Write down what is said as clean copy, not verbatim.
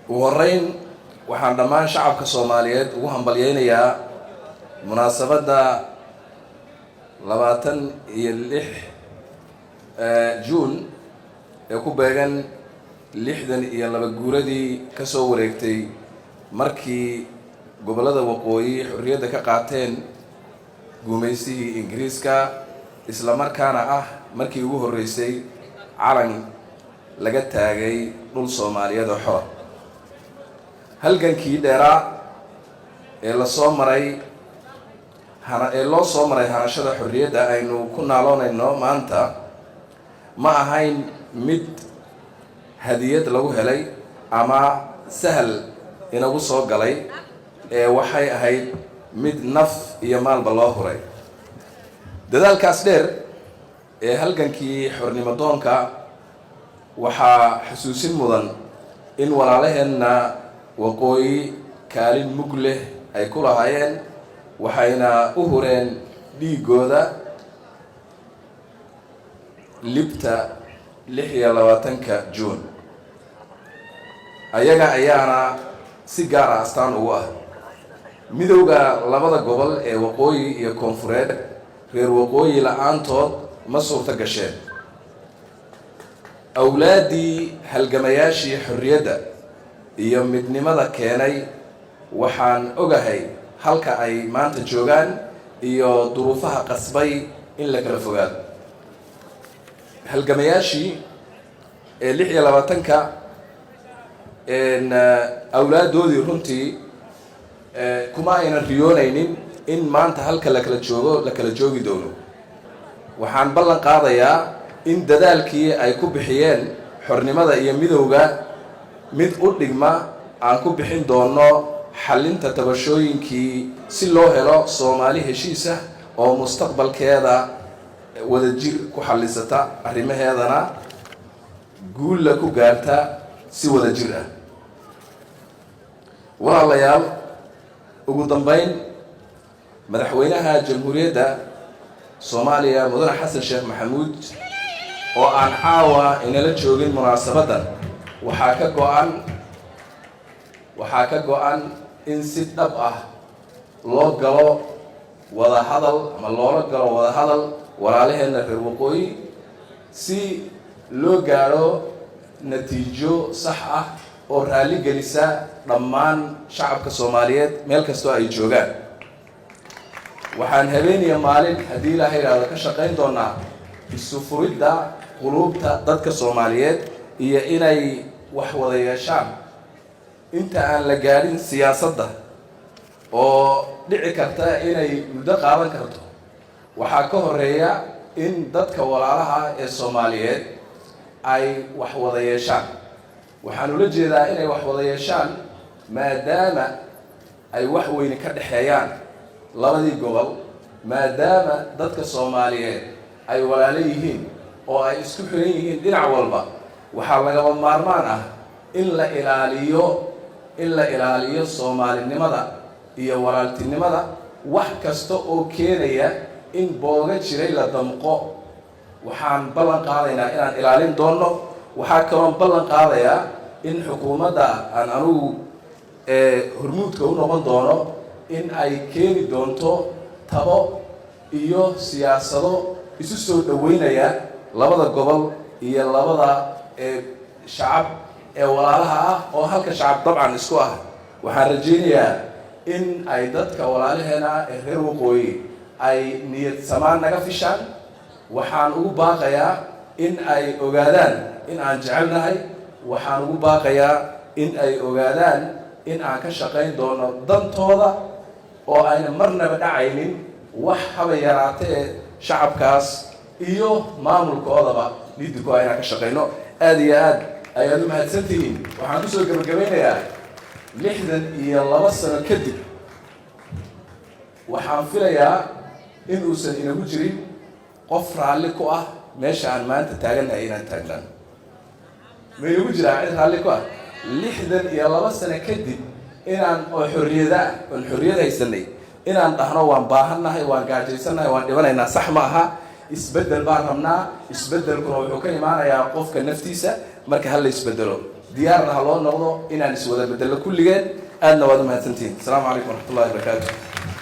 Ugu horreyn, waxaan dhammaan shacabka Soomaaliyeed ugu hambalyeynayaa munaasabadda 26 Juun ee ku beegan 62 guuradii ka soo wareegtay markii gobollada waqooyi xorriyadda ka qaateen guumaysihii Ingiriiska, isla markaana ah markii ugu horreysay calan laga taagay dhul Soomaaliyeed oo xora. Halgankii dheeraa ee lasoo maray ee loo soo maray hanashada xorriyadda aynu ku naaloonayno maanta ma ahayn mid hadiyad lagu helay ama sahal inagu soo galay, ee waxay ahayd mid naf iyo maalba loo huray. Dadaalkaas dheer ee halgankii xornimo doonka, waxaa xusuusin mudan in walaalaheenna waqooyi kaalin mug leh ay ku lahaayeen, waxayna u hureen dhiiggooda libta 26-ka Juun. Ayaga ayaana si gaara astaan ugu ah midowda labada gobol ee waqooyi iyo koonfureed. Reer waqooyi la-aantood ma suurto gasheen. Awlaaddii halgamayaashii xorriyadda iyo midnimada keenay, waxaan ogahay halka ay maanta joogaan iyo duruufaha qasbay in la kala fogaado. Halgamayaashii ee 26-ka awlaaddoodii runtii kuma aynan riyoonaynin in maanta halka la kala joogo la kala joogi doono. Waxaan ballan qaadayaa in dadaalkii ay ku bixiyeen xornimada iyo midowga mid u dhigma aan ku bixin doono xallinta tabashooyinkii, si loo helo Soomaali heshiis ah oo mustaqbalkeeda wadajir ku xallisata, arrimaheedana guulla ku gaarta si wadajir ah. Walaalayaal, ugu dambeyn, Madaxweynaha Jamhuuriyadda Soomaaliya, Mudane Xasan Sheekh Maxamuud, oo aan caawa inala joogin munaasabaddan, waxaa ka go-an in si dhab ah loo galo wada hadal ama loola galo wada hadal walaalaheenna reer waqooyi, si loo gaadho natiijo sax ah oo raalli gelisa dhammaan shacabka Soomaaliyeed meel kastoo ay joogaan. Waxaan habeeniya maalin, haddii Ilaaha yidhaahdo, ka shaqayn doonaa isu furidda quluubta dadka Soomaaliyeed iyo inay wax wada yeeshaan inta aan la gaadhin siyaasadda oo dhici karta inay muddo qaadan karto. Waxaa ka horeeya in dadka walaalaha ee Soomaaliyeed ay wax wada yeeshaan. Waxaan ula jeedaa inay wax wada yeeshaan, maadaama ay wax weyne ka dhexeeyaan labadii gobol, maadaama dadka Soomaaliyeed ay walaalo yihiin oo ay isku xiran yihiin dhinac walba, waxaa lagaba maarmaan ah in la ilaaliyo Soomaalinimada iyo walaaltinimada. Wax kasta oo keenaya in booga jiray la damqo, waxaan ballan qaadaynaa inaan ilaalin doonno. Waxaa kaloon ballan qaadayaa in xukuumadda aan anugu hormuudka u noqon doono in ay keeni doonto tabo iyo siyaasado isu soo dhoweynaya labada gobol iyo labada shacab ee walaalaha ah, oo halka shacab dabcan isku ah. Waxaan rajaynayaa in ay dadka walaalaheena ee reer waqooyi ay niyad samaan naga fishaan. Waxaan ugu baaqayaa in ay ogaadaan in aan jecelnahay. Waxaan ugu baaqayaa in ay ogaadaan in aan ka shaqayn doono dantooda, oo ayna marnaba dhacaynin wax haba yaraatee shacabkaas iyo maamulkoodaba lidiko inaan ka shaqayno. Aada iyo aad ayaad u mahadsantihiin. Waxaan kusoo gebagabaynayaa, 62 sano kadib, waxaan filayaa in uusan inagu jirin qof raalli ku ah meesha aan maanta taagannahay inaan taagnaan. Ma inagu jiraa cid raalli ku ah 62 sano kadib inaan oo xorriyada ah, oon xorriyad haysanay, inaan dhahno waan baahannahay, waan gaajaysannahay, waan dhibanaynaa? Sax ma aha. Isbeddel baan rabnaa. Isbeddelkuna wuxuu ka imaanayaa qofka naftiisa. Marka ha la isbeddelo. Diyaarna ha loo noqdo inaan iswada bedello kulligeen. Aadna waad u mahadsantihiin. Asalaamu calaykum waraxmatullahi wabarakaatu.